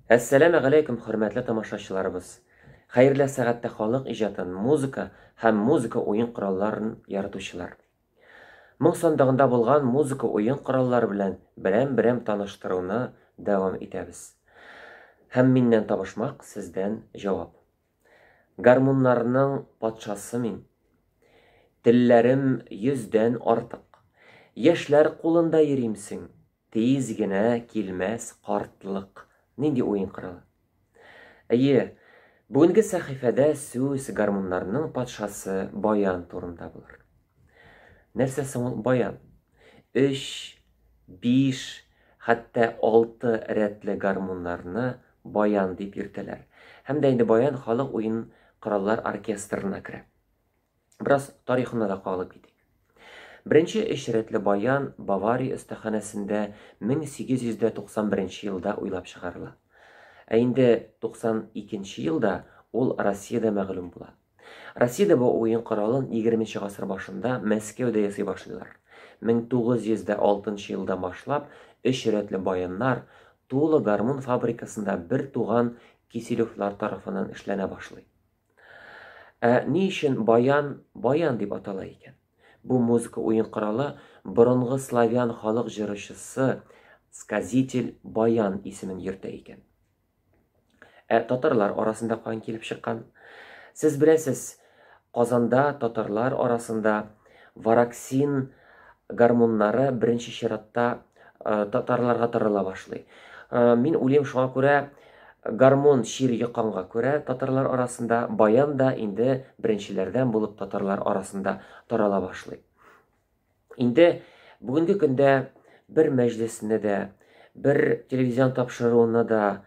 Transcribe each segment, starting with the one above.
Әссәләмә галәйкүм, хөрмәтле тамашачыларыбыз! Хәерле сәгатьтә халык иҗатын, музыка һәм музыка уен коралларын яратучылар. Моң сандыгында булган музыка уен кораллары белән берәм-берәм таныштыруны дәвам итәбез. Һәм миннән табышмак, сездән җавап. Гармуннарның патшасы мин. Телләрем йөздән артык. Яшьләр кулында йөримсең. Тиз генә килмәс картлык. Нинди уен коралы? Әйе, бүгенге сәхифәдә сүз гармуннарның патшасы баян турында булыр. Нәрсә соң ул баян? Өч, биш, хәтта алты рәтле гармуннарны баян дип йөртәләр. Һәм дә инде баян халык уен кораллар оркестрына керә. Бераз тарихына да кагылып китик. Беренче өч рәтле баян Бавария остаханәсендә 1891 елда уйлап чыгарыла. Ә инде 92 елда ул Россиядә мәгълүм була. Россиядә бу уен коралын 20 гасыр башында Мәскәүдә ясый башлыйлар. 1906 елдан башлап өч рәтле баяннар Тула гармун фабрикасында бер туган Киселевлар тарафыннан эшләнә башлый. Ә ни өчен баян баян дип атала икән? Бу музыка уен коралы борынгы славян халык җырчысы сказитель Баян исемен йөртә икән. Ә татарлар арасында каян килеп чыккан? Сез беләсез, Казанда татарлар арасында вараксин гармуннары беренче чиратта татарларга тарала башлый. Мин уйлыйм, шуңа күрә гармун чир йокканга күрә татарлар арасында баян да инде беренчеләрдән булып татарлар арасында тарала башлый. Инде бүгенге көндә бер мәҗлесне дә, бер телевизион тапшыруны да,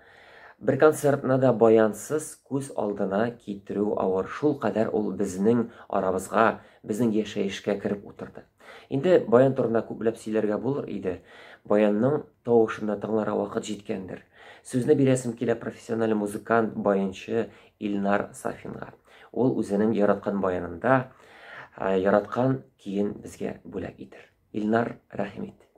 бер концертны да баянсыз күз алдына китерү авыр. Шул кадәр ул безнең арабызга, безнең яшәешкә кереп утырды. Инде баян турында күпләп сөйләргә булыр иде. Баянның тавышын да тыңларга вакыт җиткәндер. Сүзне бирәсем килә профессиональ музыкант, баянчы Илнар Сафинга. Ул үзенең яраткан баянында яраткан көен безгә бүләк итер. Илнар, рәхим ит.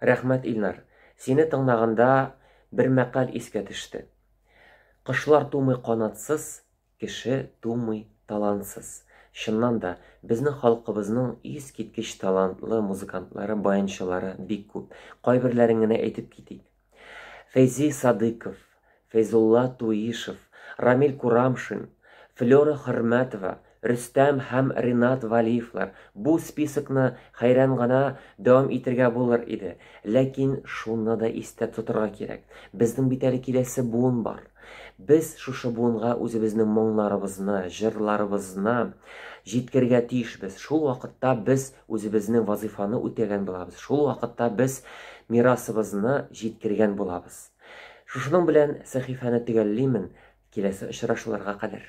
Рәхмәт, Илнар. Сине тыңлаганда бер мәкаль искә төште. Кошлар тумый канатсыз, кеше тумый талантсыз. Чыннан да, безнең халкыбызның искиткеч талантлы музыкантлары, баянчылары бик күп. Кайберләрен генә әйтеп китик. Фәйзи Садыков, Фәйзулла Туишев, Рамил Курамшин, Флера Хөрмәтова, Рөстәм һәм Ринат Вәлиевлар. Бу списокны хәйран гына дәвам итергә булыр иде. Ләкин шуны да истә тотырга кирәк, безнең бит әле киләсе буын бар. Без шушы буынга үзебезнең моңнарыбызны, җырларыбызны җиткерергә тиешбез. Шул вакытта без үзебезнең вазыйфаны үтәгән булабыз. Шул вакытта без мирасыбызны җиткергән булабыз. Шушының белән сәхифәне төгәллимен. Киләсе очрашуларга кадәр.